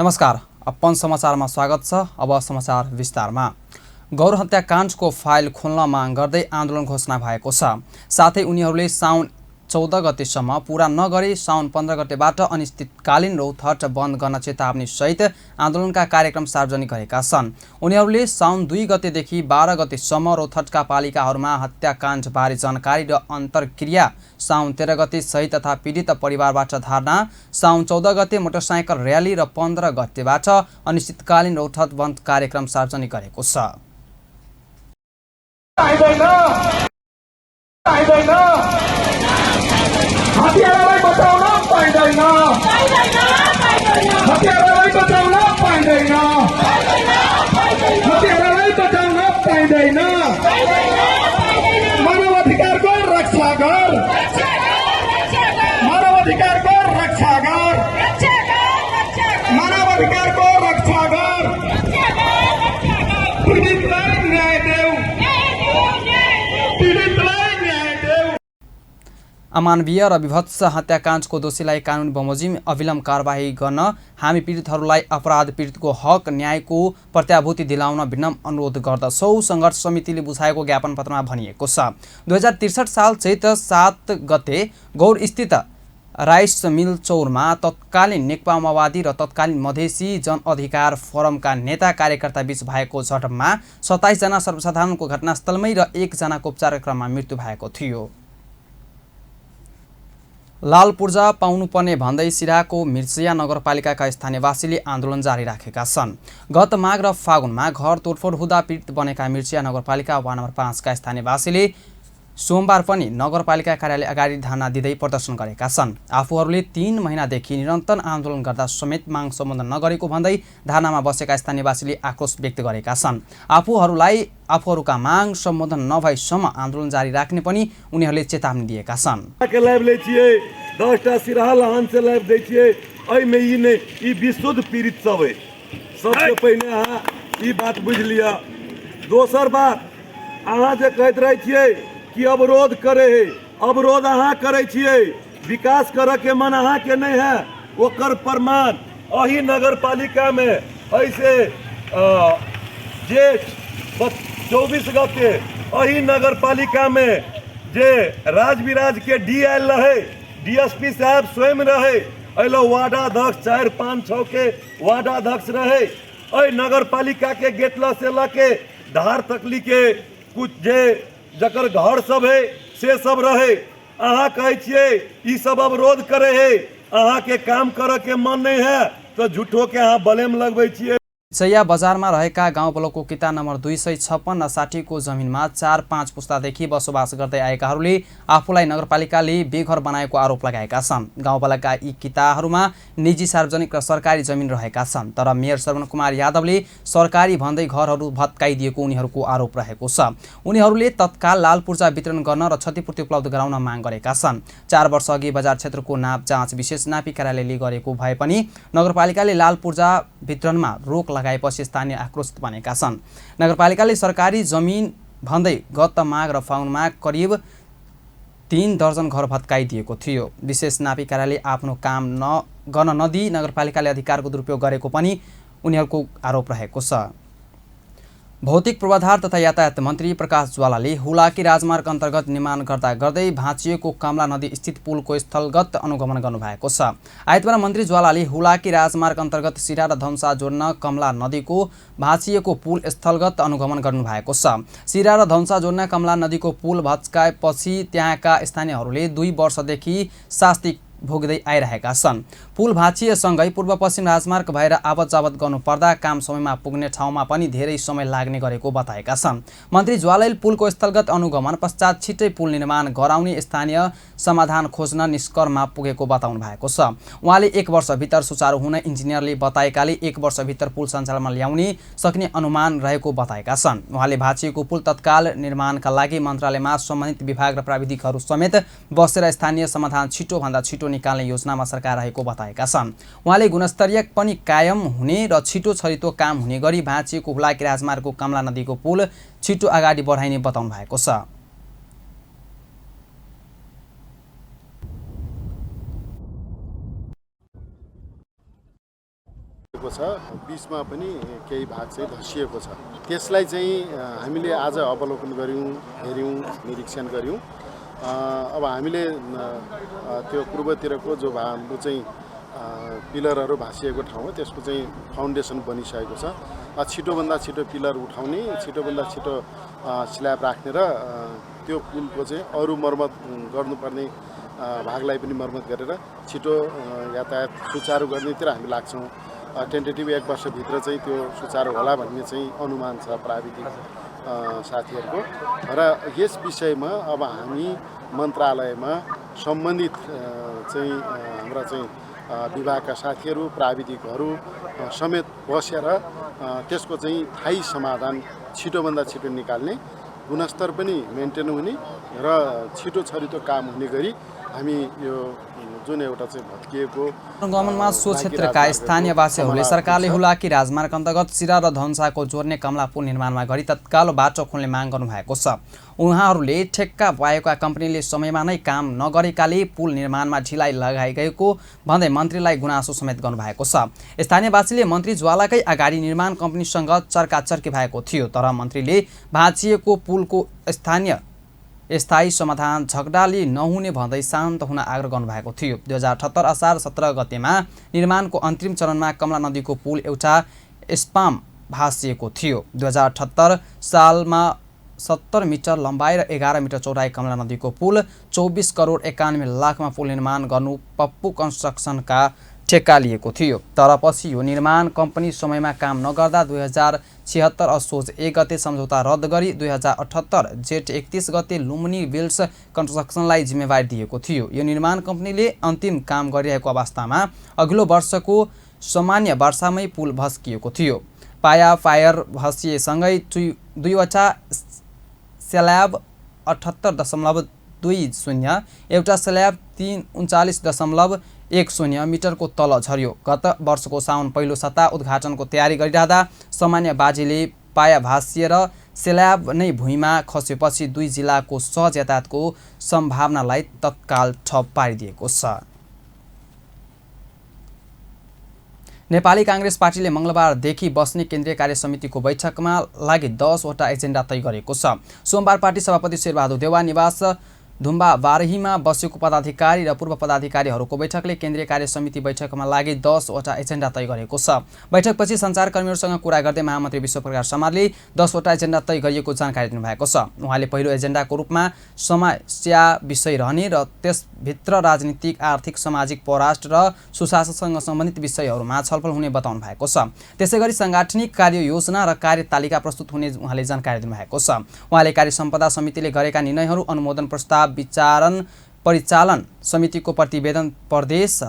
नमस्कार, अपन समाचारमा स्वागत छ। अब समाचार विस्तारमा। गौर हत्याकाण्डको फाइल खोल्न माग गर्दै आन्दोलन घोषणा भएको छ। साथै उनीहरूले साउन 14 गतेसम्म पूरा नगरी साउन 15 गतेबाट अनिश्चितकालीन रौतहट बन्द गर्न चेतावनी सहित आन्दोलनका कार्यक्रम सार्वजनिक गरेका छन्। उनीहरूले साउन 2 गतेदेखि 12 गतेसम्म रौतहटका पालिकाहरूमा हत्याकाण्डबारे जानकारी र अन्तर्क्रिया, साउन 13 गते सहित तथा पीडित परिवारबाट धारणा, साउन 14 गते मोटरसाइकल र्याली र 15 गतेबाट अनिश्चितकालीन रौतहट बन्द कार्यक्रम सार्वजनिक गरेको छ। हतियारलाई बचाउन पाइँदैन, हतियारलाई बचाउन पाइँदैन, हतियारलाई बचाउन पाइँदैन। मानव अधिकारको रक्षा गर, मानव अधिकारको रक्षा गर, मानव अधिकारको रक्षा गर। पीडितलाई न्याय देऊ, पीडितलाई न्याय देऊ। अमानवीय र विभत्स हत्याकाण्डको दोषीलाई कानुनी बमोजिम अविलम्ब कारबाही गर्न हामी पीडितहरूलाई अपराध पीडितको हक न्यायको प्रत्याभूति दिलाउन विनम्र अनुरोध गर्दछौँ, सङ्घर्ष समितिले बुझाएको ज्ञापन पत्रमा भनिएको छ। 2063 साल चैत 7 गते गौरस्थित राइस मिल चौरमा तत्कालीन नेकपा माओवादी र तत्कालीन मधेसी जनअधिकार फोरमका नेता कार्यकर्ता बीच भएको झडपमा 27 जना सर्वसाधारणको घटनास्थलमै र 1 जनाको उपचार क्रममा मृत्यु भएको थियो। लाल पूर्जा पाउनुपर्ने भन्दै सिराहाको मिर्चिया नगरपालिकाका स्थानीयवासीले आन्दोलन जारी राखेका छन्। गत माघ र फागुनमा घर तोडफोड हुँदा पीडित बनेका मिर्चिया नगरपालिका वार्ड नम्बर 5 का स्थानीयवासीले सोमबार पनि नगरपालिका कार्यालय अगाडि धरना दिँदै प्रदर्शन गरेका छन्। आफूहरूले 3 महिनादेखि निरन्तर आन्दोलन गर्दा समेत माग सम्बोधन नगरेको भन्दै धरनामा बसेका स्थानीयवासीले आक्रोश व्यक्त गरेका छन्। आफूहरूका माग सम्बोधन नभएसम्म आन्दोलन जारी राख्ने पनि उनीहरूले चेतावनी दिएका छन्। सबसे पहिले अहाँ ई बात बुझ लिया। दोसर बात, अहाँ जे कहते रहे छियै कि अवरोध करे है, अवरोध अहाँ करे छियै, विकास करे के मन अहाँ के नहीं है, ओकर प्रमाण अही नगर पालिका में ऐसे जेठ 24 गते अही नगर पालिका में जे राज विराज के डी आयल रहे, डीएसपी साहब स्वयं रहे, अलो वार्डाध्यक्ष 4, 5, 6 के वार्डाध्यक्ष रहे। अ नगर पालिका के गेट से लके धार तकली के कुछ जे जकर घर सब है से सब रहे। अहाँ कहे छिए ई सब अवरोध करे है, अहाँ के काम करे के मन नहीं है तो झूठो के अहाँ बलेम लगबै छिए। चैया बजारमा रहेका गाउँ ब्लकको किता नम्बर 256 र 60 को जमिनमा 4-5 पुस्तादेखि बसोबास गर्दै आएकाहरूले आफूलाई नगरपालिकाले बेघर बनाएको आरोप लगाएका छन्। गाउँपालिका यी किताहरूमा निजी, सार्वजनिक र सरकारी जमिन रहेका छन्, तर मेयर श्रवण कुमार यादवले सरकारी भन्दै घरहरू भत्काइदिएको उनीहरूको आरोप रहेको छ। उनीहरूले तत्काल लाल पूर्जा वितरण गर्न र क्षतिपूर्ति उपलब्ध गराउन माग गरेका छन्। 4 वर्ष अघि बजार क्षेत्रको नाप जाँच विशेष नापी कार्यालयले गरेको भए पनि नगरपालिकाले लाल पूर्जा वितरणमा रोक लगाएपछि स्थानीय आक्रोशित बनेका छन्। नगरपालिकाले सरकारी जमिन भन्दै गत माघ र फागुनमा करिब 3 दर्जन घर भत्काइदिएको थियो। विशेष नापी कार्यालय आफ्नो काम गर्न नदिई नगरपालिकाले अधिकारको दुरुपयोग गरेको पनि उनीहरूको आरोप रहेको छ। भौतिक पूर्वाधार तथा यातायात मन्त्री प्रकाश ज्वालाले हुलाकी राजमार्ग अन्तर्गत निर्माण गर्दै भाँचिएको कमला नदी स्थित पुलको स्थलगत अनुगमन गर्नुभएको छ। आइतबार मन्त्री ज्वालाले हुलाकी राजमार्ग अन्तर्गत सिरा र धनुषा जोड्न कमला नदीको भाँचिएको पुल स्थलगत अनुगमन गर्नुभएको छ। सिरा र धनुषा जोड्न कमला नदीको पुल भत्काएपछि त्यहाँका स्थानीयहरूले 2 वर्षदेखि शास्ति भोग्दै आइरहेका छन्। पुल भाँचिएसँगै पूर्व पश्चिम राजमार्ग भएर आवत जावत गर्नुपर्दा काम समयमा पुग्ने ठाउँमा पनि धेरै समय लाग्ने गरेको बताएका छन्। मन्त्री ज्वालाले पुलको स्थलगत अनुगमन पश्चात छिट्टै पुल निर्माण गराउने स्थानीय समाधान खोज्न निष्कर्षमा पुगेको बताउनु भएको छ। उहाँले 1 वर्षभित्र सुचारू हुन इन्जिनियरले बताएकाले 1 वर्षभित्र पुल सञ्चालनमा ल्याउने सक्ने अनुमान रहेको बताएका छन्। उहाँले भाँचिएको पुल तत्काल निर्माणका लागि मन्त्रालयमा सम्बन्धित विभाग र प्राविधिकहरू समेत बसेर स्थानीय समाधान छिटोभन्दा छिटो निकाल्ने योजनामा सरकार रहेको बताएका छन्। उहाँले गुणस्तरीय पनि कायम हुने र छिटो छरितो काम हुने गरी भाँचिएको हुलाकी राजमार्गको कमला नदीको पुल छिटो अगाडि बढाइने बताउनु भएको छ। भएको छ, बीचमा पनि केही भाग चाहिँ धसिएको छ। त्यसलाई चाहिँ हामीले आज अवलोकन गऱ्यौँ, हेऱ्यौँ, निरीक्षण गऱ्यौँ। अब हामीले त्यो पूर्वतिरको जो हाम्रो चाहिँ पिलरहरू भाँसिएको ठाउँ हो त्यसको चाहिँ फाउन्डेसन बनिसकेको छ। छिटोभन्दा छिटो पिलर उठाउने, छिटोभन्दा छिटो स्ल्याब राख्ने र त्यो पुलको चाहिँ अरू मर्मत गर्नुपर्ने भागलाई पनि मर्मत गरेर छिटो यातायात सुचारू गर्नेतिर हामी लाग्छौँ। टेन्टेटिभ 1 वर्षभित्र चाहिँ त्यो सुचारू होला भन्ने चाहिँ अनुमान छ प्राविधिक साथीहरूको। र यस विषयमा अब हामी मन्त्रालयमा सम्बन्धित चाहिँ हाम्रा चाहिँ विभागका साथीहरू, प्राविधिकहरू समेत बसेर त्यसको चाहिँ स्थायी समाधान छिटोभन्दा छिटो निकाल्ने, गुणस्तर पनि मेन्टेन हुने र छिटो छरितो काम हुने गरी हामी यो जुन एउटा चाहिँ भत्किएको गमनमा सो क्षेत्रका स्थानीयवासीहरूले सरकारले हुलाकी राजमार्ग अन्तर्गत सिरा र धनुषाको जोड्ने कमला पुल निर्माणमा गरी तत्काल बाटो खोल्ने माग गर्नुभएको छ। उहाँहरूले ठेक्का पाएका कम्पनीले समयमा नै काम नगरेकाले पुल निर्माणमा ढिलाइ लगाइगएको भन्दै मन्त्रीलाई गुनासो समेत गर्नुभएको छ। स्थानीयवासीले मन्त्री ज्वालाकै अगाडि निर्माण कम्पनीसँग चर्काचर्की भएको थियो, तर मन्त्रीले भाँचिएको पुलको स्थायी समाधान झगडाले नहुने भन्दै शान्त हुन आग्रह गर्नुभएको थियो। 2078 असार 17 गतेमा निर्माणको अन्तिम चरणमा कमला नदीको पुल एउटा स्पाम भाँसिएको थियो। 2078 सालमा 70 मिटर लम्बाइ र 11 मिटर चौडाइ कमला नदीको पुल 24 करोड 91 लाखमा पुल निर्माण गर्नु पप्पू कन्स्ट्रक्सनका ठेक्का लिएको थियो। तर पछि यो निर्माण कम्पनी समयमा काम नगर्दा 2076 असोज 1 गते सम्झौता रद्द गरी 2078 जेठ 31 गते लुम्बिनी बिल्ड्स कन्स्ट्रक्सनलाई जिम्मेवारी दिएको थियो। यो निर्माण कम्पनीले अन्तिम काम गरिरहेको अवस्थामा अघिल्लो वर्षको सामान्य वर्षामै पुल भत्किएको थियो। पाया फायर भत्किएसँगै दुईवटा स्ल्याब 78.20, एउटा स्ल्याब 39.10 मिटरको तल झर्यो। गत वर्षको साउन पहिलो सता उद्घाटनको तयारी गरिरहँदा सामान्य बाजीले पाया भाँसिएर स्ल्याब नै भुइँमा खसेपछि 2 जिल्लाको सहज यातायातको सम्भावनालाई तत्काल ठप पारिदिएको छ। नेपाली काङ्ग्रेस पार्टीले मङ्गलबारदेखि बस्ने केन्द्रीय कार्य समितिको बैठकमा लागि 10 वटा एजेन्डा तय गरेको छ। सोमबार पार्टी सभापति शेरबहादुर देउवा निवास धुम्बा बारहीमा बसेको पदाधिकारी र पूर्व पदाधिकारीहरूको बैठकले केन्द्रीय कार्य समिति बैठकमा लागि 10 वटा एजेन्डा तय गरेको छ। बैठकपछि सञ्चारकर्मीहरूसँग कुरा गर्दै महामन्त्री विश्वप्रकाश समारले 10 वटा एजेन्डा तय गरिएको जानकारी दिनुभएको छ। उहाँले पहिलो एजेन्डाको रूपमा समस्या विषय रहने र त्यसभित्र राजनीतिक, आर्थिक, सामाजिक, परराष्ट्र र सुशासनसँग सम्बन्धित विषयहरूमा छलफल हुने बताउनु भएको छ। त्यसैगरी सांगठनिक कार्ययोजना र कार्यतालिका प्रस्तुत हुने उहाँले जानकारी दिनुभएको छ। उहाँले कार्य सम्पदा समितिले गरेका निर्णयहरू अनुमोदन प्रस्ताव विचारण परिचालन समितिको प्रतिवेदन प्रदेश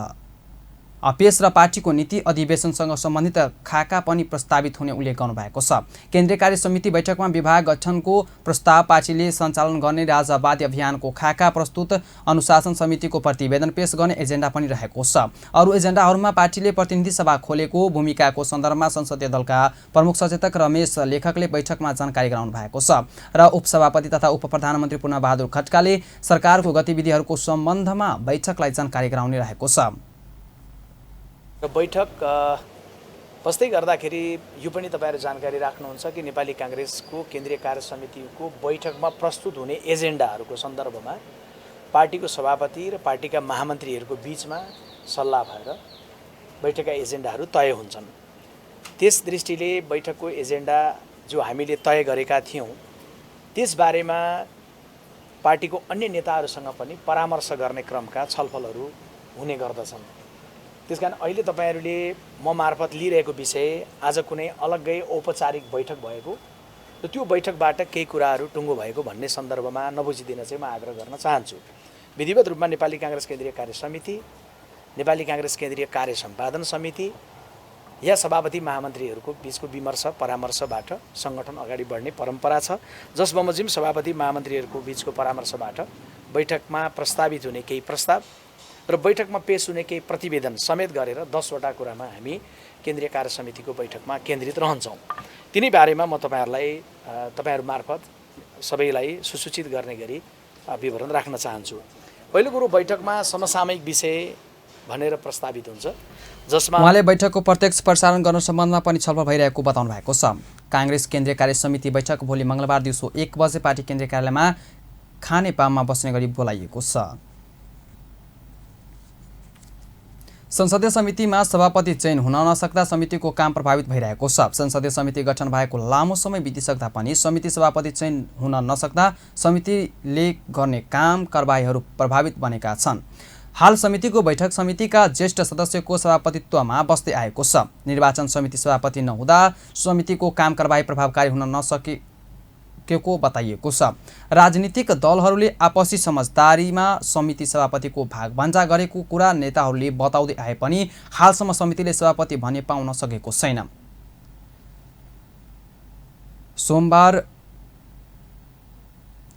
पेश र पार्टीको नीति अधिवेशनसँग सम्बन्धित खाका पनि प्रस्तावित हुने उल्लेख गर्नुभएको छ। केन्द्रीय कार्य समिति बैठकमा विभाग गठनको प्रस्ताव, पार्टीले सञ्चालन गर्ने राजवादी अभियानको खाका प्रस्तुत, अनुशासन समितिको प्रतिवेदन पेश गर्ने एजेन्डा पनि रहेको छ। अरू एजेन्डाहरूमा पार्टीले प्रतिनिधि सभा खोलेको भूमिकाको सन्दर्भमा संसदीय दलका प्रमुख सचेतक रमेश लेखकले बैठकमा जानकारी गराउनु भएको छ र उपसभापति तथा उपप्रधानमन्त्री पूर्णबहादुर खड्काले सरकारको गतिविधिहरूको सम्बन्धमा बैठकलाई जानकारी गराउने रहेको छ। बैठक बस्दै गर्दाखेरि यो पनि तपाईहरु जानकारी राख्नुहुन्छ कि नेपाली कांग्रेसको केन्द्रीय कार्य समितिको बैठकमा प्रस्तुत हुने एजेन्डाहरूको सन्दर्भमा पार्टीको सभापति र पार्टीका महामन्त्रीहरूको बीचमा सल्लाह भएर बैठकका एजेन्डाहरू तय हुन्छन्। त्यस दृष्टिले बैठकको एजेन्डा जो हामीले तय गरेका थियौं त्यसबारेमा पार्टीको अन्य नेताहरूसँग पनि परामर्श गर्ने क्रमका छलफलहरू हुने गर्दछन्। त्यसकारण अहिले तपाईहरुले म मार्फत लिइरहेको विषय आज कुनै अलग्गै औपचारिक बैठक भएको र त्यो बैठकबाट केही कुराहरू टुङ्गो भएको भन्ने सन्दर्भमा नबुझिदिन चाहिँ म आग्रह गर्न चाहन्छु। विधिवत रूपमा नेपाली कांग्रेस केन्द्रीय कार्य समिति, नेपाली कांग्रेस केन्द्रीय कार्य सम्पादन समिति या सभापति महामन्त्रीहरूको बीचको विमर्श परामर्शबाट संगठन अगाडि बढ्ने परम्परा छ, जस बमोजिम सभापति महामन्त्रीहरूको बीचको परामर्शबाट बैठकमा प्रस्तावित हुने केही प्रस्ताव र बैठकमा पेश हुने केही प्रतिवेदन समेत गरेर 10 वटा कुरामा हामी केन्द्रीय कार्य समितिको बैठकमा केन्द्रित रहन्छौँ। तिनै बारेमा म तपाईहरु मार्फत सबैलाई सुसूचित गर्ने गरी विवरण राख्न चाहन्छु। पहिलो कुरो, बैठकमा समसामयिक विषय भनेर प्रस्तावित हुन्छ, जसमा उहाँले बैठकको प्रत्यक्ष प्रसारण गर्न सम्बन्धमा पनि छलफल भइरहेको बताउनु भएको छ। काङ्ग्रेस केन्द्रीय कार्य समिति बैठक भोलि मङ्गलबार दिउँसो 1 बजे पार्टी केन्द्रीय कार्यालयमा खानेपाममा बस्ने गरी बोलाइएको छ। संसदीय समितिमा सभापति चयन हुन नसक्दा समितिको काम प्रभावित भइरहेको छ। संसदीय समिति गठन भएको लामो समय बितिसक्दा पनि समिति सभापति चयन हुन नसक्दा समितिले गर्ने काम कारबाहीहरू प्रभावित बनेका छन्। हाल समितिको बैठक समितिका ज्येष्ठ सदस्यको सभापतित्वमा बस्दै आएको छ। निर्वाचन समिति सभापति नहुँदा समितिको काम कारबाही प्रभावकारी हुन नसकेको बताइएको छ। राजनीतिक दलहरूले आपसी समझदारीमा समिति सभापतिको भागभान्जा गरेको कुरा नेताहरूले बताउँदै आए पनि हालसम्म समितिले सभापति भने पाउन सकेको छैन। सोमबार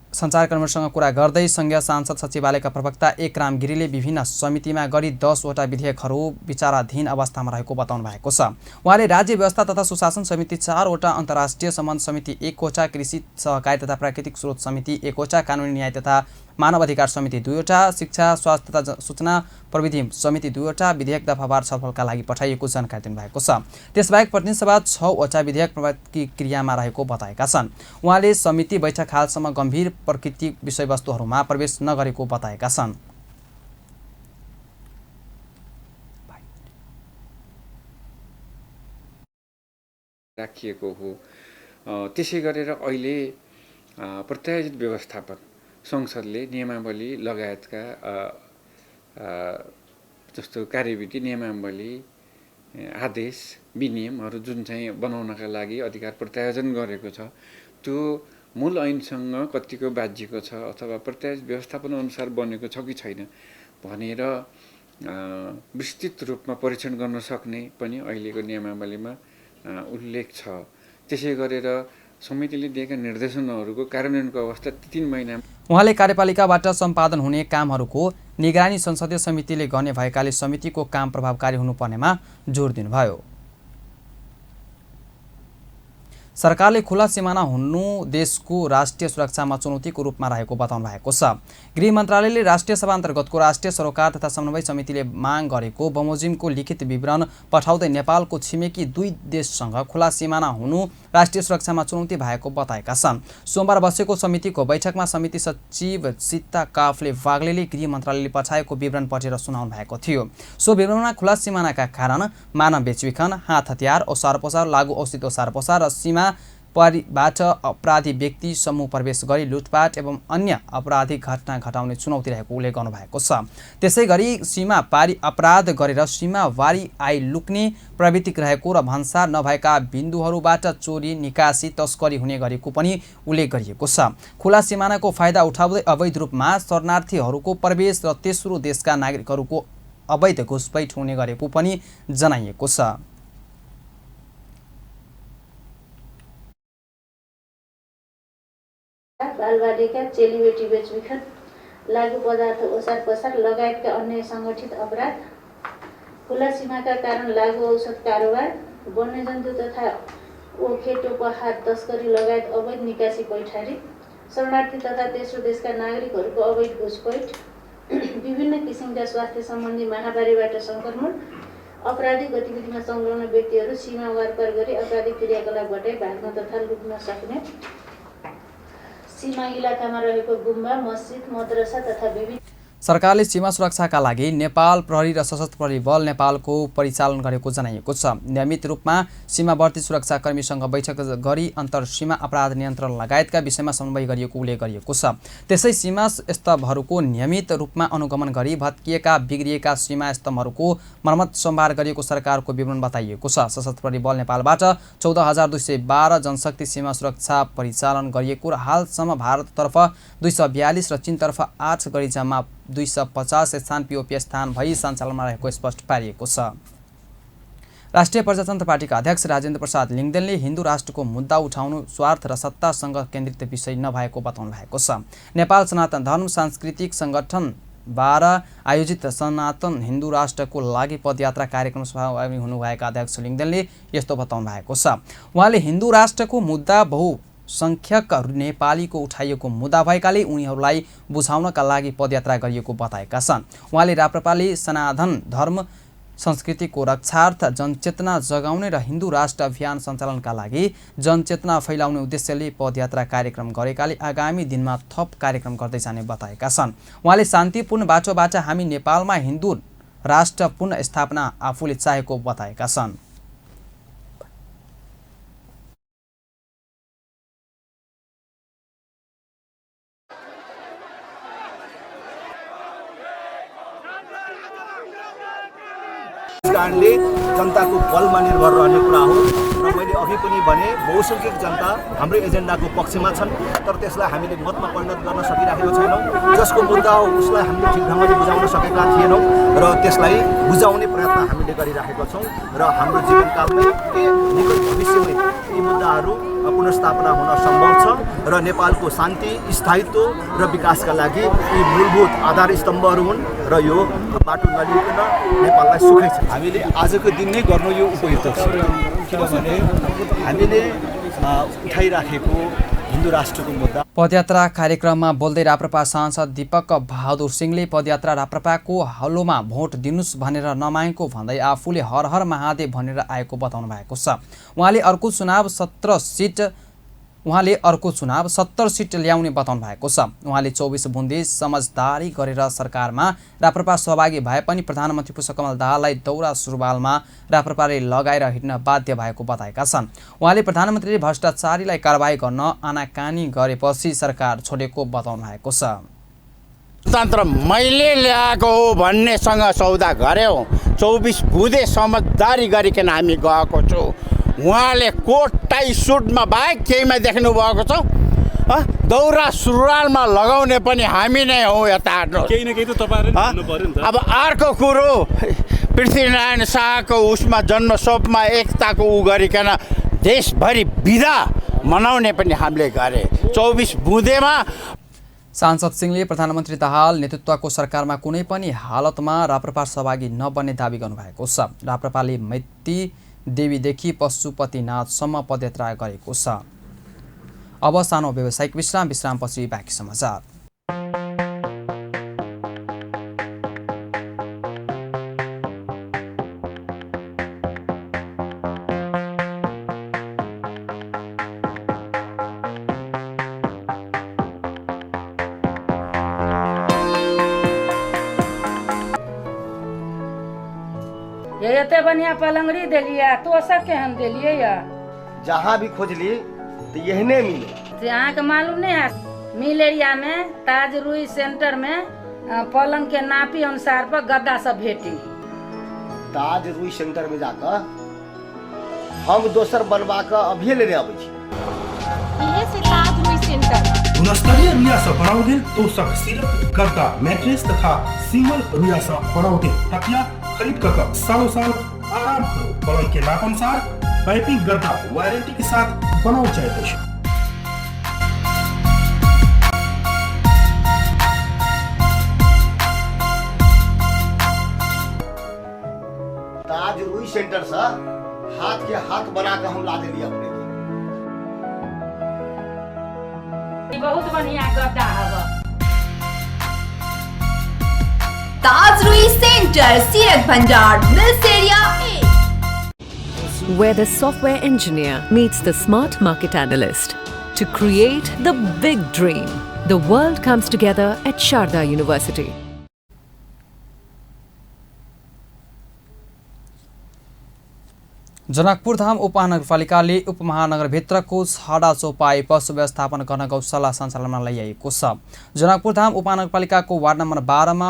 सञ्चारकर्मीसँग कुरा गर्दै संघीय सांसद सचिवालयका प्रवक्ता एकराम गिरीले विभिन्न समितिमा गरी 10 वटा विधेयकहरू विचाराधीन अवस्थामा रहेको बताउनु भएको छ। उहाँले राज्य व्यवस्था तथा सुशासन समिति 4 वटा, अन्तर्राष्ट्रिय सम्बन्ध समिति 1 वटा, कृषि सहकारी तथा प्राकृतिक स्रोत समिति 1 वटा, कानुनी न्याय तथा मानव अधिकार समिति 2 वटा, शिक्षा स्वास्थ्य तथा सूचना प्रविधि समिति 2 वटा विधेयक दफावार छलफलका लागि पठाइएको जानकारी दिनुभएको छ। त्यसबाहेक प्रतिनिधि सभा 6 वटा विधेयक प्रक्रियामा रहेको बताएका छन्। उहाँले समिति बैठक हालसम्म गम्भीर प्रकृति विषयवस्तुहरूमा प्रवेश नगरेको बताएका छन्। राखिएको हो। त्यसै गरेर अहिले प्रत्यायोजित व्यवस्थापन संसदले नियमावली लगायतका जस्तो कार्यविधि, नियमावली, आदेश, विनियमहरू जुन चाहिँ बनाउनका लागि अधिकार प्रत्यायोजन गरेको छ, त्यो मूल ऐनसँग कतिको बाजिएको छ अथवा प्रत्यायोजित व्यवस्थापन अनुसार बनेको छ कि छैन भनेर विस्तृत रूपमा परीक्षण गर्न सक्ने पनि अहिलेको नियमावलीमा उल्लेख छ। त्यसै गरेर समितिले दिएका निर्देशनहरूको कार्यान्वयनको अवस्था 3 महिना। उहाँले कार्यपालिकाबाट सम्पादन हुने कामहरूको निगरानी संसदीय समितिले गर्ने भएकाले समितिको काम प्रभावकारी हुनुपर्नेमा जोड दिनुभयो। सरकारले खुला सिमाना हुनु देशको राष्ट्रिय सुरक्षामा चुनौतीको रूपमा रहेको बताउनु भएको छ। गृह मन्त्रालयले राष्ट्रिय सभा अन्तर्गतको राष्ट्रिय सरोकार तथा समन्वय समितिले माग गरेको बमोजिमको लिखित विवरण पठाउँदै नेपालको छिमेकी 2 देशसँग खुला सिमाना हुनु राष्ट्रिय सुरक्षामा चुनौती भएको बताएका छन्। सोमबार बसेको समितिको बैठकमा समिति सचिव सीता काफले वाग्लेले गृह मन्त्रालयले पठाएको विवरण पढेर सुनाउनु भएको थियो। सो विवरणमा खुला सिमानाका कारण मानव बेचबिखन, हात हतियार, ओसार पसार, लागु औषध ओसार पसार र सीमा पारीबाट अपराधी व्यक्ति समूह प्रवेश गरी लुटपाट एवं अन्य आपराधिक घटना घटाउने चुनौती रहेको उल्लेख गर्नुभएको छ। त्यसैगरी सीमा पारी अपराध गरेर सीमावारी आइ लुक्ने प्रवृत्ति रहेको र भन्सार नभएका बिन्दुहरूबाट चोरी, निकासी, तस्करी हुने गरेको पनि उल्लेख गरिएको छ। खुला सिमानाको फाइदा उठाउँदै अवैध रूपमा शरणार्थीहरूको प्रवेश र तेस्रो देशका नागरिकहरूको अवैध घुसपैठ हुने गरेको पनि जनाइएको छ। बालबालिका, चेलीबेटी बेचबिखन, लागु पदार्थ ओसार पसार लगायतका अन्य सङ्गठित अपराध, खुला सीमाका कारण लागु औषध कारोबार, वन्यजन्तु तथा ओखेटो पहाड तस्करी लगायत अवैध निकासी पैठारी, शरणार्थी तथा तेस्रो देशका नागरिकहरूको अवैध घुसपैठ, विभिन्न किसिमका स्वास्थ्य सम्बन्धी महामारीबाट सङ्क्रमण, अपराधिक गतिविधिमा संलग्न व्यक्तिहरू सीमा वारपार गरी अपराधिक क्रियाकलापबाटै भाग्न तथा लुक्न सक्ने, सीमा इलाकामा रहेको गुम्बा, मस्जिद, मद्रसा तथा विभिन्न। सरकारले सीमा सुरक्षाका लागि नेपाल प्रहरी र सशस्त्र प्रहरी बल नेपालको परिचालन गरेको जनाइएको छ। नियमित रूपमा सीमावर्ती सुरक्षाकर्मीसँग बैठक गरी अन्तर सीमा अपराध नियन्त्रण लगायतका विषयमा समन्वय गरिएको उल्लेख गरिएको छ। त्यसै सीमा स्तम्भहरूको नियमित रूपमा अनुगमन गरी भत्किएका बिग्रिएका सीमा स्तम्भहरूको मर्मत सम्भार गरिएको सरकारको विवरण बताइएको छ। सशस्त्र प्रहरी बल नेपालबाट 14,212 जनशक्ति सीमा सुरक्षा परिचालन गरिएको र हालसम्म भारततर्फ 242 र चीनतर्फ 8 गरी जम्मा 250 स्थान पिओपी स्थान भई सञ्चालनमा रहेको स्पष्ट पारिएको छ। राष्ट्रिय प्रजातन्त्र पार्टीका अध्यक्ष राजेन्द्र प्रसाद लिङ्गदेनले हिन्दू राष्ट्रको मुद्दा उठाउनु स्वार्थ र सत्तासँग केन्द्रित विषय नभएको बताउनु भएको छ। नेपाल सनातन धर्म सांस्कृतिक सङ्गठन 12 आयोजित सनातन हिन्दू राष्ट्रको लागि पदयात्रा कार्यक्रम सहभागी हुनुभएका अध्यक्ष लिङ्गदेनले यस्तो बताउनु भएको छ। उहाँले हिन्दू राष्ट्रको मुद्दा अल्पसङ्ख्यक नेपालीको उठाइएको मुद्दा भएकाले उनीहरूलाई बुझाउनका लागि पदयात्रा गरिएको बताएका छन्। उहाँले राप्रपाले सनातन धर्म संस्कृतिको रक्षार्थ जनचेतना जगाउने र हिन्दू राष्ट्र अभियान सञ्चालनका लागि जनचेतना फैलाउने उद्देश्यले पदयात्रा कार्यक्रम गरेकाले आगामी दिनमा थप कार्यक्रम गर्दै जाने बताएका छन्। उहाँले शान्तिपूर्ण बाटोबाट हामी नेपालमा हिन्दू राष्ट्र पुनः स्थापना आफूले चाहेको बताएका छन्। कारणले जनताको बलमा निर्भर रहने कुरा हो र मैले अघि पनि भने बहुसङ्ख्यक जनता हाम्रो एजेन्डाको पक्षमा छन्, तर त्यसलाई हामीले मतमा परिणत गर्न सकिराखेको छैनौँ। जसको मुद्दा हो उसलाई हामीले ठिक ढङ्गले बुझाउन सकेका थिएनौँ र त्यसलाई बुझाउने प्रयत्न हामीले गरिराखेका छौँ र हाम्रो जीवनकालमै निकट भविष्यमै यी मुद्दाहरू पुनर्स्थापना हुन सम्भव छ र नेपालको शान्ति, स्थायित्व र विकासका लागि यी मूलभूत आधार स्तम्भहरू हुन् र यो बाटो नलिकन नेपाललाई सुखै छ। हामीले आजको दिन नै गर्नु यो उपयुक्त छ, किनभने हामीले उठाइराखेको हिन्दू राष्ट्रको मुद्दा। पदयात्रा कार्यक्रममा बोल्दै राप्रपा सांसद दीपक बहादुर सिंहले पदयात्रा राप्रपाको हल्लोमा भोट दिनुस् भनेर नमागेको भन्दै आफूले हर हर महादेव भनेर आएको बताउनु भएको छ। उहाँले अर्को चुनाव 70 सिट ल्याउने बताउनु भएको छ। उहाँले 24 बुन्दे समझदारी गरेर सरकारमा राप्रपा सहभागी भए पनि प्रधानमन्त्री पुष्पकमल दाहाललाई दौरा सुरुवालमा राप्रपाले लगाएर हिँड्न बाध्य भएको बताएका छन्। उहाँले प्रधानमन्त्रीले भ्रष्टाचारीलाई कारबाही गर्न आनाकानी गरेपछि सरकार छोडेको बताउनु भएको छ। तन्त्र मैले ल्याएको हो भन्नेसँग सौदा गर्यौँ। 24 बुँदे समझदारी गरिकन हामी गएको छु। उहाँले कोट टाई सुटमा बाहेक केहीमा देख्नु भएको छ? दौरा सुरुवालमा लगाउने पनि हामी नै हौ। यता केही न केही त तपाईँहरूले भन्नु पर्यो नि त। अब अर्को कुरो पृथ्वीनारायण शाहको उसमा जन्मोत्सवमा एकताको उ गरिकन देशभरि बिदा मनाउने पनि हामीले गरे। 24 बुँदेमा सांसद सिंहले प्रधानमन्त्री दाहाल नेतृत्वको सरकारमा कुनै पनि हालतमा राप्रपा सहभागी नबन्ने दावी गर्नुभएको छ। राप्रपाले मैती देवीदेखि पशुपतिनाथसम्म पदयात्रा गरेको छ। अब सानो व्यावसायिक विश्रामपछि बाँकी समाचार। ये बढ़िया पलंगड़ी दिलिए तो सब केहन दिलिए या जहाँ भी खोज लिए तो यही नहीं मिले। यहाँ के मालूम नहीं है मिल एरिया में ताज रुई सेंटर में पलंग के नापी अनुसार पर गद्दा सब भेटी। ताज रुई सेंटर में जाकर हम दोसर बनवा कर अभी लेने आवे छी। ये से ताज रुई सेंटर गुणस्तरीय रुइया से बनाउदेल तोशक सिरक गद्दा मैट्रेस तथा सिंगल रुइया से बनाउदेल तकिया खरीद कर सालों साल आराम करो। पलंग के नाप अनुसार पाइपिंग गद्दा वारंटी के साथ बनाओ चाहे तो। ताज रुई सेंटर से हाथ के हाथ बना कर हम ला देली अपने। बहुत बढ़िया गद्दा है। ताज रुई सेंटर सीरक भंडार meals area A, where the software engineer meets the smart market analyst to create the big dream. The world comes together at Sharda University. Janakpurdham उपमहानगरपालिकाले उपमहानगरभित्रको छडा चौपाई पशु व्यवस्थापन गर्न गौशाला सञ्चालनमा ल्याइएको छ। जनकपुरधाम उपमहानगरपालिकाको वार्ड नम्बर 12 मा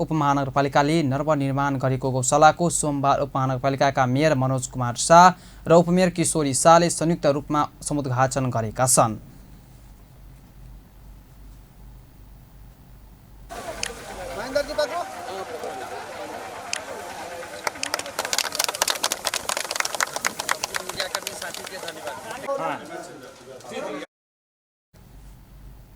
उपमहानगरपालिकाले नवनिर्माण गरेको गौशालाको सोमबार उपमहानगरपालिकाका मेयर मनोज कुमार शाह र उपमेयर किशोरी शाहले संयुक्त रूपमा समुद्घाटन गरेका छन्।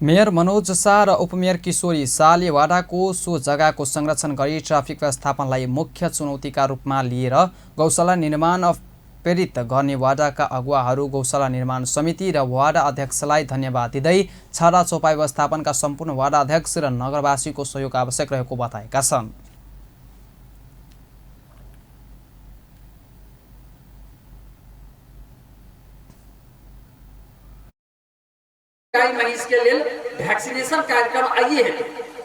मेयर मनोज शाह र उपमेयर किशोरी शाहले वाडाको सो जग्गाको संरक्षण गरी ट्राफिक व्यवस्थापनलाई मुख्य चुनौतीका रूपमा लिएर गौशाला निर्माण प्रेरित गर्ने वाडाका अगुवाहरू, गौशाला निर्माण समिति र वाडा अध्यक्षलाई धन्यवाद दिँदै छाडा चौपाई व्यवस्थापनका सम्पूर्ण वाडा अध्यक्ष र नगरवासीको सहयोग आवश्यक रहेको बताएका छन्। गाय महीस के लिए वैक्सीनेशन कार्यक्रम आइए है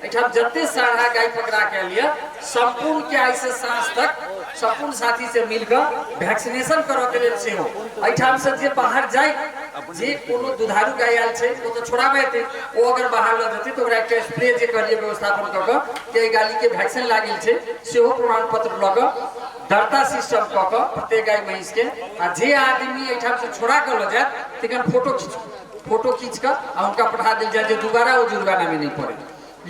एठाम जत्ते सारा गाय पकड़ा के लिए संपूर्ण के आई से सांस तक संपूर्ण साथी से मिलकर वैक्सीनेशन करो के लिए से हो एठाम से जे बाहर जाए जे कोनो दुधारू गाय आल छे वो तो छोड़ाबे थे वो अगर बाहर ल जते तो ओकरा एक स्प्रे जे करिए व्यवस्थापन क के गाली के वैक्सीन लागिल छे से हो प्रमाण पत्र ल क दर्ता सिस्टम क के प्रत्येक गाय महीस के आ जे आदमी एठाम से छोड़ा के ल जात तखन फोटो खींच कर उनका पठा दिल जाए जो दोबारा वो जुर्माना में नहीं पड़े।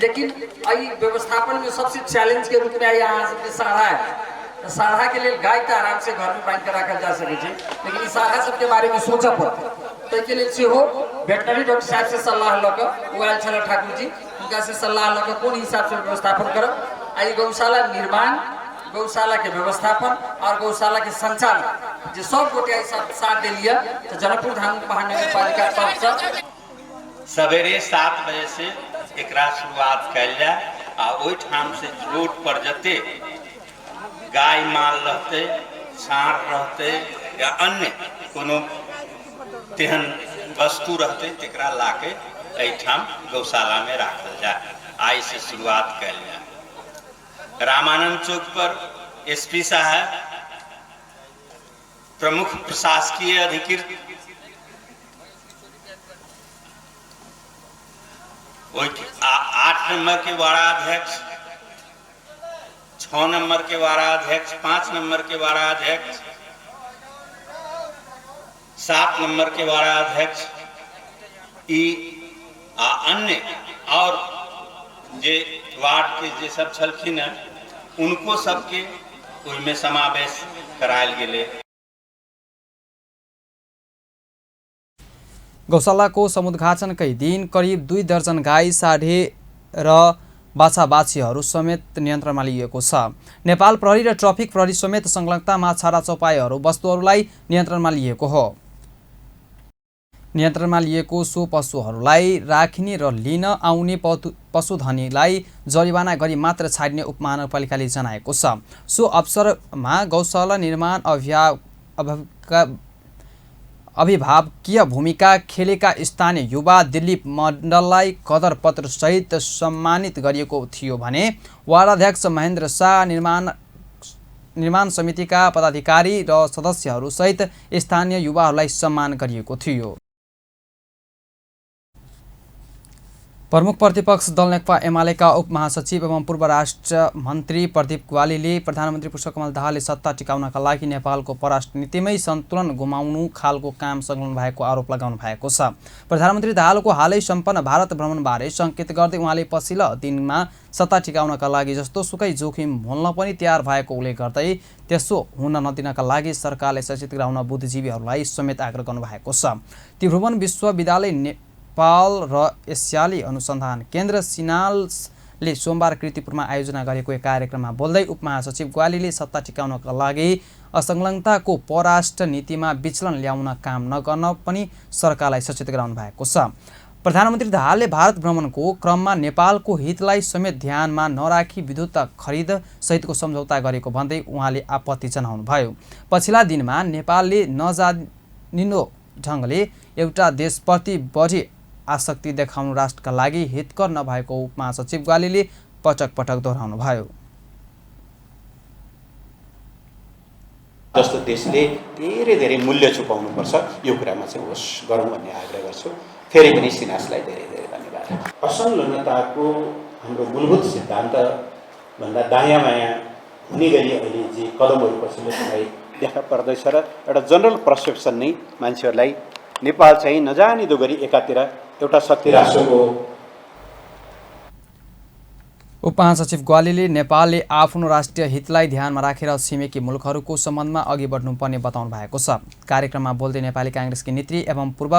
लेकिन आई व्यवस्थापन में सबसे चैलेंज के रूप में आई यहाँ से साढ़ा है। साढ़ा के लिए गाय तो आराम से घर में बांध कर रखा जा सके, लेकिन इस साढ़ा सबके बारे में सोचा पड़ता है। तो इसके लिए से हो वेटनरी डॉक्टर साहब से सलाह लकर वो आयल छल ठाकुर जी उनका से सलाह लकर कौन हिसाब से व्यवस्थापन कर आई गौशाला निर्माण, गौशाला के व्यवस्थापन और गौशाला के संचालन जो सब गोटे साथ दे लिया तो जनकपुर धाम महानगर पालिका सवेरे 7 बजे से एकरा शुरुआत कैल जाए आ ओई ठाम से रोड पर जते गाय माल रहते, साँढ़ रहते या अन्य कोनो तेहन वस्तु रहते तेकरा लाके एठाम गौशाला में राखल जाए। आई से शुरुआत कैल जाए। रामानंद चौक पर एसपी साहब, प्रमुख प्रशासकीय अधिकृत, 8 नंबर के वार्ड अध्यक्ष, 6 नंबर के वार्ड अध्यक्ष, 5 नंबर के वार्ड अध्यक्ष, 7 नंबर के वार्ड अध्यक्ष अन्य और जे वार्ड के जे सब छलखिन है उनको सबके उनमें समावेश करायल गेले। गौशालाको समुद्घाटनकै दिन करिब 2 दर्जन गाई, साढे र बाछा-बाछीहरू समेत नियन्त्रणमा लिएको छ। नेपाल प्रहरी र ट्राफिक प्रहरी समेत संलग्नतामा छाडा चौपाईहरू वस्तुहरूलाई नियन्त्रणमा लिएको हो। नियन्त्रणमा लिएको सो पशुहरूलाई राखिने र लिन आउने पशुधनीलाई जरिवाना गरी मात्र छाड्ने उपमहानगरपालिकाले जनाएको छ। सो अवसरमा गौशाला निर्माण अभिभावकीय भूमिका खेलेका स्थानीय युवा दिलीप मण्डललाई कदर पत्र सहित सम्मानित गरिएको थियो भने वार्डाध्यक्ष महेन्द्र शाह, निर्माण समितिका पदाधिकारी र सदस्यहरू सहित स्थानीय युवाहरूलाई सम्मान गरिएको थियो। प्रमुख प्रतिपक्ष दल नेकपा एमालेका उपमहासचिव एवं पूर्व राष्ट्र मन्त्री प्रदीप ग्वालीले प्रधानमन्त्री पुष्पकमल दाहालले सत्ता टिकाउनका लागि नेपालको परराष्ट्र नीतिमै सन्तुलन गुमाउनु खालको काम संलग्न भएको आरोप लगाउनु भएको छ। प्रधानमन्त्री दाहालको हालै सम्पन्न भारत भ्रमणबारे सङ्केत गर्दै उहाँले पछिल्ला दिनमा सत्ता टिकाउनका लागि जस्तो सुकै जोखिम मोल्न पनि तयार भएको उल्लेख गर्दै त्यसो हुन नदिनका लागि सरकारले सचेत गराउन बुद्धिजीवीहरूलाई समेत आग्रह गर्नुभएको छ। त्रिभुवन विश्वविद्यालय नेपाल र एसियाली अनुसन्धान केन्द्र सिनाल्सले सोमबार कीर्तिपुरमा आयोजना गरेको एक कार्यक्रममा बोल्दै उपमहासचिव ग्वालीले सत्ता टिकाउनका लागि असंलग्नताको परराष्ट्र नीतिमा विचलन ल्याउन काम नगर्न पनि सरकारलाई सचेत गराउनु भएको छ। प्रधानमन्त्री दाहालले भारत भ्रमणको क्रममा नेपालको हितलाई समेत ध्यानमा नराखी विद्युत खरिद सहितको सम्झौता गरेको भन्दै उहाँले आपत्ति जनाउनुभयो। पछिल्ला दिनमा नेपालले नजानिनो ढङ्गले एउटा देशप्रति बढी आसक्ति देखाउनु राष्ट्रका लागि हितकर नभएको उपमहासचिव ग्वालीले पटक पटक दोहोऱ्याउनुभयो। जस्तो देशले धेरै धेरै मूल्य चुकाउनुपर्छ यो कुरामा चाहिँ होस् गरौँ भन्ने आग्रह गर्छु। फेरि पनि सिनासलाई धेरै धेरै धन्यवाद। असंलग्नताको हाम्रो मूलभूत सिद्धान्त भन्दा दायाँ बायाँ हुने गरी अहिले जे कदमहरू पछिल्लो समय देखा पर्दैछ र एउटा जनरल पर्सेप्सन नै मान्छेहरूलाई नेपाल चाहिँ नजानिदो गरी एकातिर एउटा शक्ति राष्ट्रको। उपमहासचिव ग्वालीले नेपालले आफ्नो राष्ट्रिय हितलाई ध्यानमा राखेर छिमेकी मुलुकहरूको सम्बन्धमा अघि बढ्नुपर्ने बताउनु भएको छ। कार्यक्रममा बोल्दै नेपाली काङ्ग्रेसकी नेत्री एवं पूर्व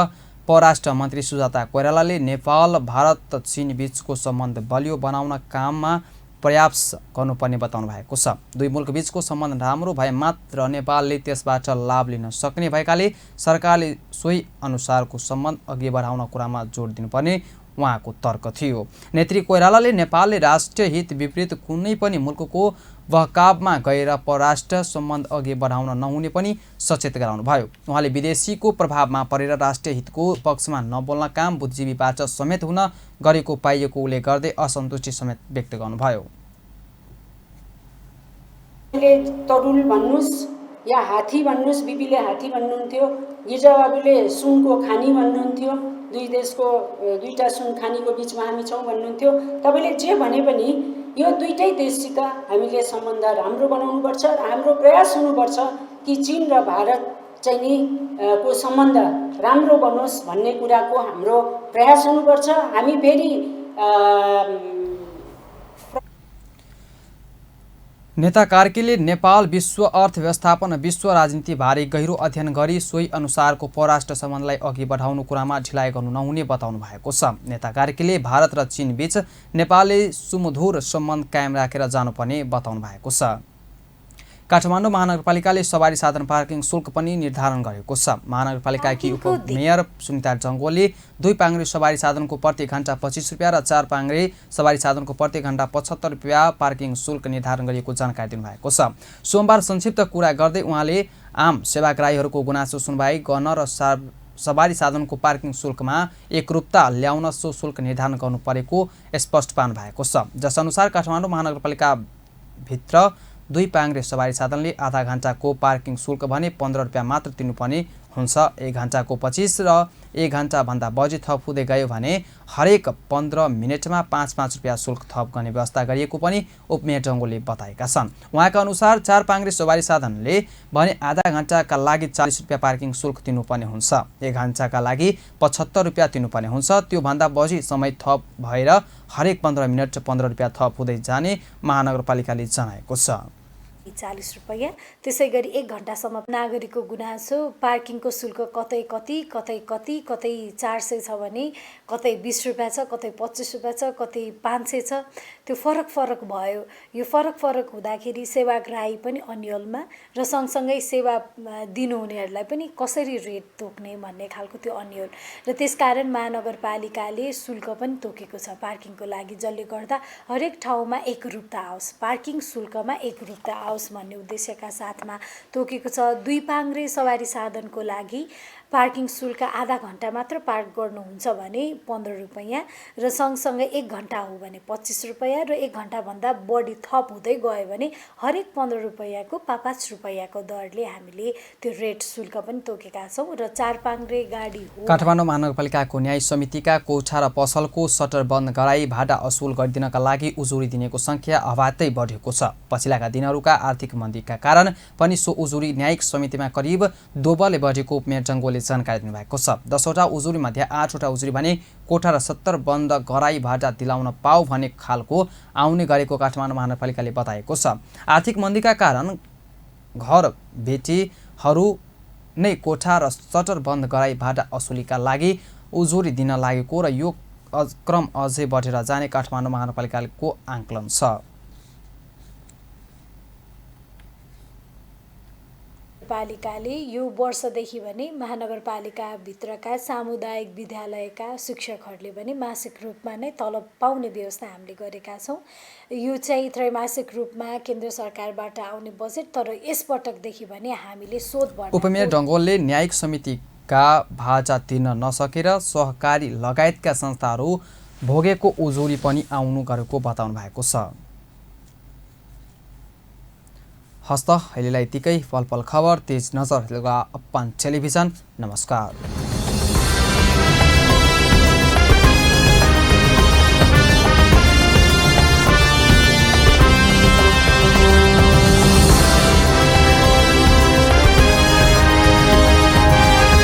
परराष्ट्र मन्त्री सुजाता कोइरालाले नेपाल भारत चीन बीचको सम्बन्ध बलियो बनाउन काममा प्रयास गर्नुपर्ने बताउनु भएको छ। दुई मुलुक बीचको सम्बन्ध राम्रो भए मात्र नेपालले त्यसबाट लाभ लिन सक्ने भएकाले सरकारले सोही अनुसारको सम्बन्ध अघि बढाउन कुरामा जोड दिनुपर्ने उहाँको तर्क थियो। नेत्री कोइरालाले नेपालले राष्ट्रिय हित विपरीत कुनै पनि मुलुकको बहकावमा गएर परराष्ट्र सम्बन्ध अघि बढाउन नहुने पनि सचेत गराउनुभयो। उहाँले विदेशीको प्रभावमा परेर राष्ट्रिय हितको पक्षमा नबोल्न काम बुद्धिजीवीबाट समेत हुन गरेको पाइएको उल्लेख गर्दै असन्तुष्टि समेत व्यक्त गर्नुभयो। तरुल भन्नुस् या हात्ती भन्नुस्, बिपीले हात्ती भन्नुहुन्थ्यो, गिर्जाबाबुले सुनको खानी भन्नुहुन्थ्यो, दुई देशको दुईटा सुन खानीको बिचमा हामी छौँ भन्नुहुन्थ्यो। तपाईँले जे भने पनि यो दुईटै देशसित हामीले सम्बन्ध राम्रो बनाउनुपर्छ र हाम्रो प्रयास हुनुपर्छ कि चीन र भारत चाहिँ नि को सम्बन्ध राम्रो बनोस् भन्ने कुराको हाम्रो प्रयास हुनुपर्छ। हामी फेरि नेता कार्कीले नेपाल विश्व अर्थव्यवस्थापन विश्व राजनीति बारे गहिरो अध्ययन गरी सोही अनुसारको परराष्ट्र सम्बन्धलाई अघि बढाउनु कुरामा ढिलाइ गर्नु नहुने बताउनु भएको छ। नेता कार्कीले भारत र चीन बीच नेपालले सुमधुर सम्बन्ध कायम राखेर जानुपर्ने बताउनु भएको छ। काठमाडौँ महानगरपालिकाले सवारी साधन पार्किङ शुल्क पनि निर्धारण गरेको छ। महानगरपालिकाकी उपमेयर सुनिता जङ्गोलले दुई पाङ्ग्रे सवारी साधनको प्रति घण्टा 25 रुपियाँ र चार पाङ्ग्रे सवारी साधनको प्रति घण्टा 75 रुपियाँ पार्किङ शुल्क निर्धारण गरिएको जानकारी दिनुभएको छ। सोमबार संक्षिप्त कुरा गर्दै उहाँले आम सेवाग्राहीहरूको गुनासो सुनवाई गर्न र सवारी साधनको पार्किङ शुल्कमा एकरूपता ल्याउन सो शुल्क निर्धारण गर्नु परेको स्पष्ट पार्नु भएको छ। जसअनुसार काठमाडौँ महानगरपालिका भित्र दुई पाङ्ग्रे सवारी साधनले आधा घण्टाको पार्किङ शुल्क भने 15 रुपियाँ मात्र तिर्नुपर्ने हुन्छ। 1 घण्टाको 25 र 1 घण्टाभन्दा बढी थप हुँदै गयो भने हरेक 15 मिनटमा 5-5 रुपियाँ शुल्क थप गर्ने व्यवस्था गरिएको पनि उपमेयर जङ्गोलले बताएका छन्। उहाँका अनुसार चार पाङ्ग्रे सवारी साधनले भने आधा घण्टाका लागि 40 रुपियाँ पार्किङ शुल्क तिर्नुपर्ने हुन्छ। 1 घण्टाका लागि 75 रुपियाँ तिर्नुपर्ने हुन्छ। त्योभन्दा बढी समय थप भएर हरेक 15 मिनट 15 रुपियाँ थप हुँदै जाने महानगरपालिकाले जनाएको छ। 40 रुपैयाँ। त्यसै गरी 1 घण्टासम्म नागरिकको गुनासो पार्किङको शुल्क कतै कति कतै 400 छ भने कतै 20 रुपियाँ छ, कतै 25 रुपियाँ छ, कतै 500 छ। त्यो फरक भयो। यो फरक हुँदाखेरि सेवाग्राही पनि अन्यलमा र सँगसँगै सेवा दिनुहुनेहरूलाई पनि कसरी रेट तोक्ने भन्ने खालको त्यो अन्यल र त्यसकारण महानगरपालिकाले शुल्क पनि तोकेको छ पार्किङको लागि, जसले गर्दा हरेक ठाउँमा एकरूपता आओस्, पार्किङ शुल्कमा एकरूपता आओस् भन्ने उद्देश्यका साथमा तोकेको छ। दुई पाङ्ग्रे सवारी साधनको लागि पार्किङ शुल्क आधा घण्टा मात्र पार्क गर्नुहुन्छ भने 15 रुपैयाँ र सँगसँगै 1 घण्टा हो भने 25 रुपैयाँ र 1 घण्टाभन्दा बढी थप हुँदै गयो भने हरेक 15 रुपैयाँको 5 रुपैयाँको दरले हामीले त्यो रेट शुल्क पनि तोकेका छौँ र चार पाङ्ग्रे गाडी हो। काठमाडौँ महानगरपालिकाको न्याय समितिका कोठा र पसलको सटर बन्द गराई भाडा असुल गरिदिनका लागि उजुरी दिनेको सङ्ख्या अभातै बढेको छ। पछिल्लाका दिनहरूका आर्थिक मन्दीका कारण पनि सो उजुरी न्यायिक समितिमा करिब दोब्बरले बढेको उपमेयर जङ्गोलले जानकारी दिनुभएको छ। 10वटा उजुरी मध्ये 8वटा उजुरी भने कोठा र 70 बन्द गराई भाडा दिलाउन पाऊ भन्ने खालको आउने गरेको काठमाडौँ महानगरपालिकाले बताएको छ। आर्थिक मन्दीका कारण घर बेटीहरू नै कोठा र सटर बन्द गराई भाडा असुलीका लागि उजुरी दिन लागेको र यो क्रम अझै बढेर जाने काठमाडौँ महानगरपालिकाको आकलन छ। पालिकाले यो वर्षदेखि भने महानगरपालिकाभित्रका सामुदायिक विद्यालयका शिक्षकहरूले पनि मासिक रूपमा नै तलब पाउने व्यवस्था हामीले गरेका छौँ। यो चाहिँ त्रैमासिक रूपमा केन्द्र सरकारबाट आउने बजेट, तर यसपटकदेखि भने हामीले सोध उपमेयर डङ्गोलले न्यायिक समितिका भाडा तिर्न नसकेर सहकारी लगायतका संस्थाहरू भोगेको उजुरी पनि आउनु गरेको बताउनु भएको छ। हस्त अहिलेलाई यतिकै। पल खबर तेज नजर अपन टेलिभिजन। नमस्कार।